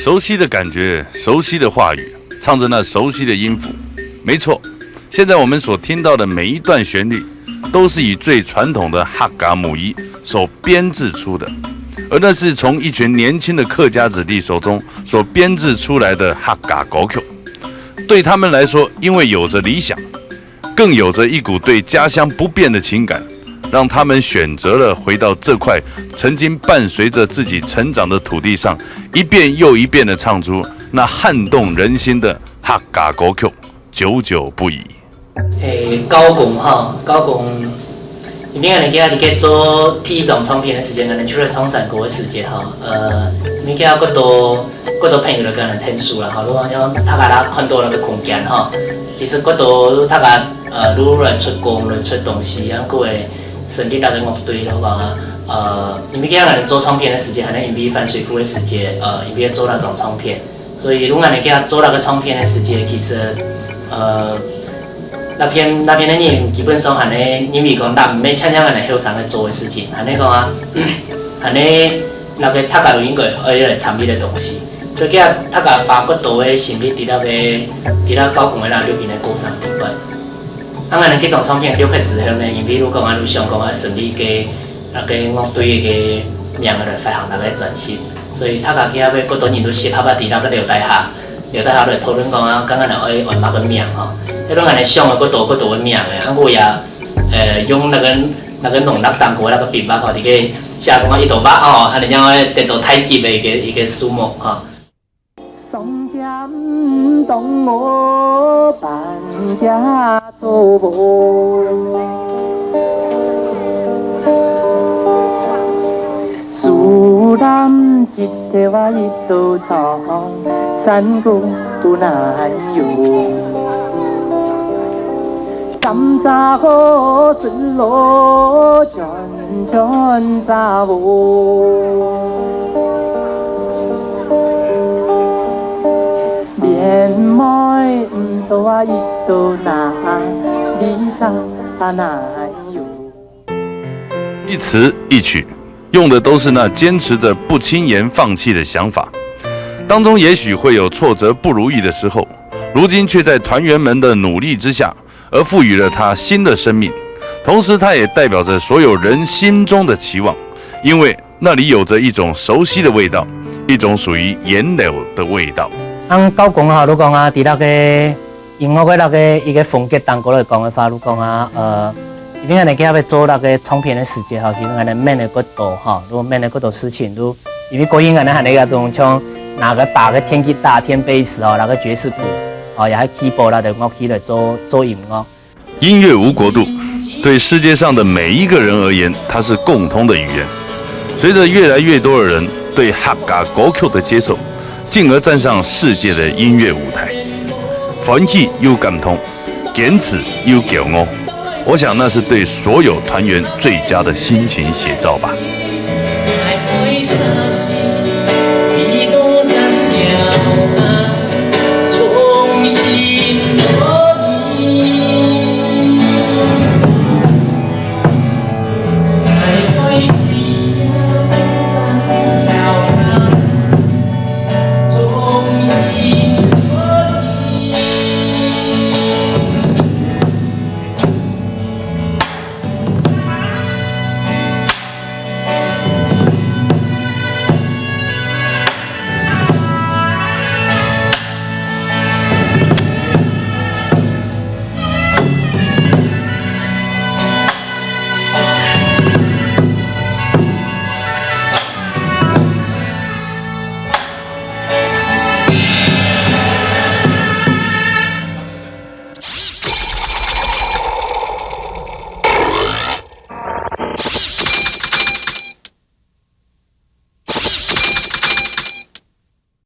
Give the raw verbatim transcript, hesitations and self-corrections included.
熟悉的感觉，熟悉的话语，唱着那熟悉的音符。没错，现在我们所听到的每一段旋律，都是以最传统的客家母语所编制出的，而那是从一群年轻的客家子弟手中所编制出来的客家歌曲。对他们来说，因为有着理想，更有着一股对家乡不变的情感，让他们选择了回到这块曾经伴随着自己成长的土地上，一遍又一遍地唱出那撼动人心的客家歌曲，久久不已。诶，九公吼，九公，因為恁樣佢佢做第一張唱片个時節，可能就係唱山歌个時節吼，呃，因為佢較多較多朋友來跟人聽書啦吼，如果講大家看到那個空間吼，其實較多大家呃，愈來出工來出東西，啊，各位成立那個樂隊个話，呃，因為佢可能做唱片个時節，可能因為番水庫个時節，呃，因為做那張唱片。 所以，如果你叫做那个唱片个時節，其實，呃，那片那片个人基本上還係認為講，那毋係像樣个後生个做个事情，還係講啊，還係那个大家都應該愛來參與个東西。所以，叫大家花較多个心力在那个在那九公个那錄音个過程頂背。啊，𠊎等這張唱片錄好之後呢，因為如果講啊，你想講啊，成立个 那个樂隊个名來發行那个專輯，所以大家去遐个，過多人都集合啊，在那个劉大下，劉大下來討論講啊，剛剛來愛安麼个名吼，迄種人想个過多過多个名个，啊，我也，呃，用那个那个農曆當過那个筆畫吼，這个寫講啊一朵花吼，啊，人家會得到太極的一个一个數目吼。 上天當我辦家做婆，樹林一條啊一道長，山谷難容。甘蔗好食咯，全全找無。 連妹毋到啊，一到哪里找啊哪有。一词一曲，用的都是那坚持着不轻言放弃的想法。当中也许会有挫折、不如意的时候，如今却在团员们的努力之下，而赋予了它新的生命。同时，它也代表着所有人心中的期望，因为 那里有着一种熟悉的味道，一种属于原楼的味道。恁九公吼，你讲啊，在那个音乐的那个一个风格当中来讲的话，你讲啊，呃，因为恁呢佢要做那个唱片的时节吼，其实恁呢面的过多吼，如果面的过多事情，如因为个人恁呢还有那种像拿个大个电吉他、电贝斯吼，那个爵士鼓，吼，也还keyboard那个乐器来做做音乐。 音乐无国度，对世界上的每一个人而言，它是共通的语言。随着越来越多的人对客家歌曲的接受，进而站上世界的音乐舞台，欢喜又感动，坚持又骄傲。我想那是对所有团员最佳的心情写照吧。